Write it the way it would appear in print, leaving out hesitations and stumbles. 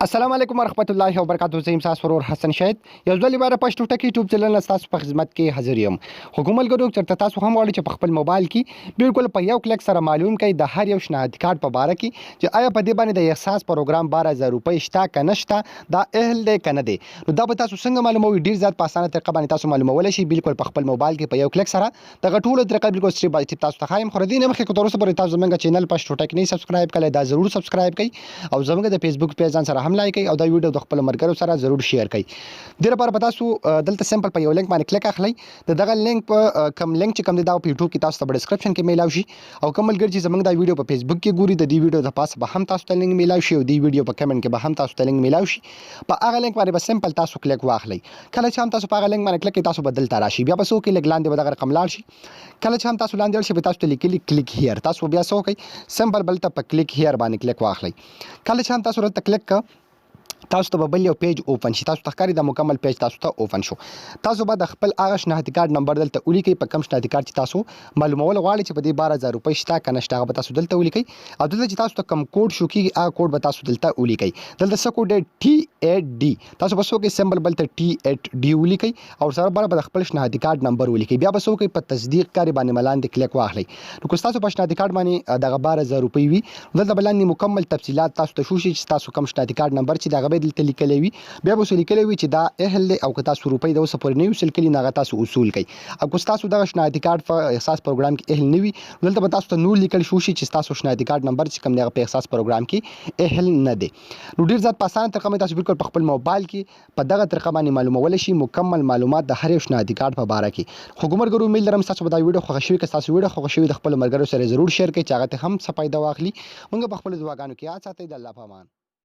السلام علیکم ورحمت الله وبرکاته. زه یم ستاسو ورور حسن شاهد، یو ځل لپاره پښتو ټک یوټیوب چینل ستاسو په خدمت کې حاضر یم. خو کوم ملګرو چېرته تاسو هم غواړئ چې په خپل موبایل کې بالکل په یو کلیک سره معلوم کړئ د هر یو شناختي کارت په باره کې چې آیا په دې باندې د احساس پروګرام 12,000 روپۍ شته که نه شته، دا اهل دی که نه دی، نو دا به تاسو څنګه معلوموئ؟ ډیر زیات په اسانه طریقه باندې تاسو معلومولی شئ بالکل په خپل موبایل کې په یو کلیک سره. دغه ټوله طریقه بالکل سټیپ بای سټیپ تاسو ته ښایم. خو د دې نه مخکې که تر اوسه پورې تاسو زمونږ چینل پښتو ټک نه سبسکرایب کړئ، دا ضرور سبسکرایب کړئ او زمونږ د فیسبوک پیج ځان سره هم لایک کړئ او دا ویډیو د خپل ملګرو سره ضرور شیر کړئ. دې لپاره به تاسو دلته سمپل په یو لینک باندې کلیک اخلئ. د دغه لینک په کوم لینک چې کوم دی، دا په یوټیوب کې تاسو ته په ډیسکرپشن کې میلاو شي او کوم ملګري چې زمونږ دا ویډیو په فیسبوک کې ګوري، د دې ویډیو د پاسه به هم تاسو ته لینک میلاو شي او دې ویډیو په کمنټ کې به هم تاسو ته لینک میلاو شي. په هغه لینک باندې به سمپل تاسو کلیک واخلئ. کله چې هم تاسو په هغه لینک باندې کلیک کړئ، تاسو به دلته راشي. بیا به څه وکړئ؟ لږ لاندې به دغه رقم لاړ شي. کله چې هم تاسو لاندې لاړ شئ، به تاسو ته لیکلي "کلیک هیر". تاسو بیا څه وکړئ؟ سمپل بلته په کلیک هیر باندې کلیک واخلئ. کله چې هم تاسو دلته کلیک کړئ، تاسو ته به بل یو پیج اوپن شي. تاسو ته ښکاري دا مکمل پیج تاسو ته اوپن شو. تاسو به د خپل هغه شناختي کارت نمبر دلته ولیکئ، په کوم شناختي کارت چې تاسو معلومول غواړئ چې په دې 12,000 روپۍ شته که نه شته. هغه به تاسو دلته ولیکئ او دلته چې تاسو ته کوم کوډ شو کیږي، هغه کوډ به تاسو دلته ولیکئ. دلته څه کوډ دی؟ T8D. تاسو به څه وکړئ؟ سمپل بلته T8D ولیکئ او سره بل به د خپل شناختي کارت نمبر ولیکئ. بیا به څه وکړئ؟ په تصدیق کاري باندې لاندې کلیک واخلئ. نو که تاسو په شناختي کارت باندې دغه 12,000 روپۍ وي، دلته به لاندې مکمل تفصیلات تاسو ته شو شي چې تاسو کوم شناختي کارت نمبر چې دغه به دلته لیکلی وي. بیا به لیکلی وي چې دا اهل دی او که تاسو روپۍ د اوسه پورې نه وصول کړي، نو هغه تاسو وصول کړئ او که تاسو دغه شناختي کارت په احساس پروګرام کې اهل نه وي، دلته به تاسو ته نور لیکل شو شي چې تاسو شناختي کارت نمبر چې کوم دی، هغه په احساس پروګرام کې اهل نه دی. نو ډیر زیات په اسانه طریقه باندې تاسو بالکل په خپل موبایل کې په دغه طریقه باندې معلومول شي مکمل معلومات د هر یو شناختي کارت په باره کې. خو ملګرو، امید لرم تاسو به دا ویډیو خوښه شوي. که تاسو ویډیو خوښه شوي، د خپل ملګرو سره ضرور شیر کړئ چې هغه ته هم څه فایده واخلي. موږ په خپل دعاګانو کې یاد ساتئ. د الله په امان.